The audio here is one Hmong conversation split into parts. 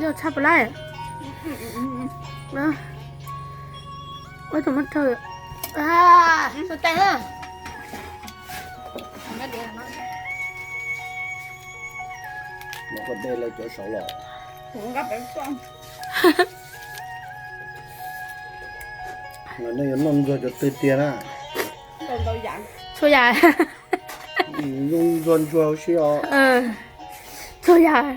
Yog tshaj plaws. Ua tus muab rau. Xua tes na. Mas koj de lawv cov saud los. Mas nej yuav noj ntsuag cov twg tiag na? Txhua yam. Zoo ntsuag ntsuag si os. Txhua yam.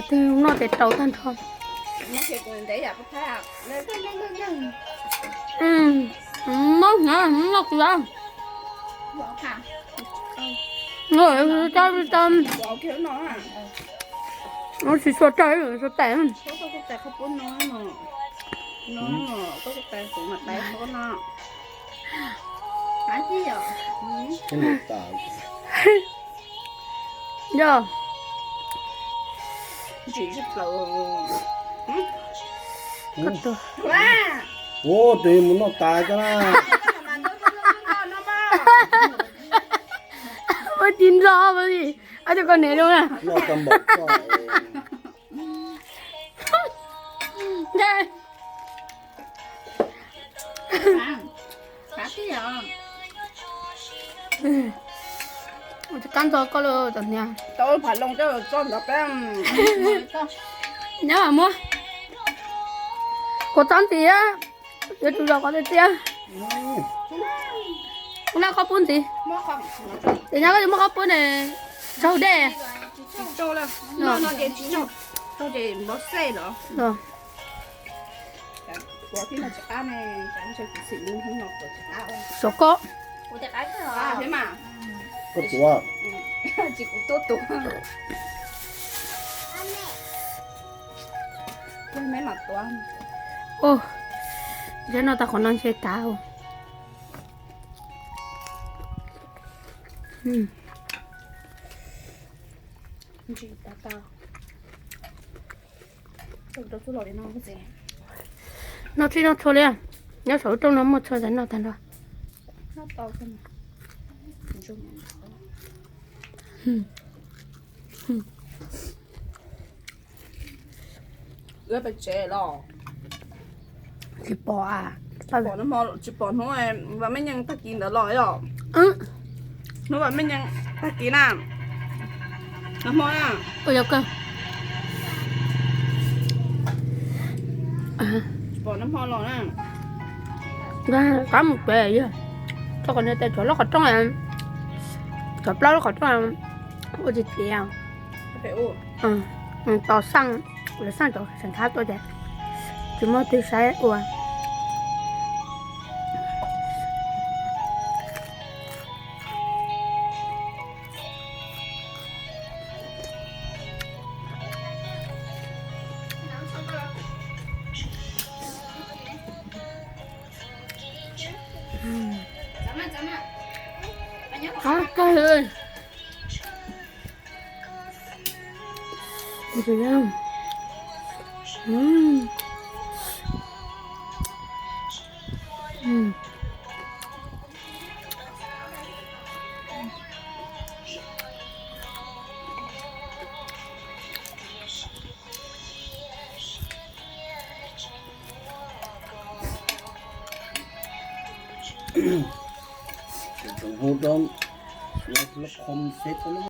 Twg noj ces rau tag nrho. Mob na, mob kuv. Tsis txhua rawg, txhua tes. Yog. Ua tus mus noj tas cov na. Ua tis nrog li, ob cov koj niam zoo na. Kab ntxo koj lawm cov hniav. Nyob muab kua txob ntxiv, yuav tsum zom qhov tiag tiag. Kuv noj khaub poob ntxiv. Ces nyob koj yuav muab khaub poob ne, tsaug dej. Sov koj. Koj tuav. Ntshe noj tag qhov no ntshe kav. Noj tsis noj txhua li, nyob saum lub rooj no muaj txhua ntawd noj tag nrho. Tsis pom, tsis pom hnub Vam Mej Nyeej tag kis ntawd los yom? Hnub Vam Mej Nyeej tag kis na, nag hmo na. Tsis pom nag hmo los na. Qab mus pem yog txog qhov niag tes tsov lub qhov rooj, tsov plaub lub qhov rooj ua tsis tiav. Tos xaj, lawv xaj cov seem thab tuaj ces tsis muaj twg saib ua. Qab kawg. Tsoom hu rau lub qhov xeb tau lub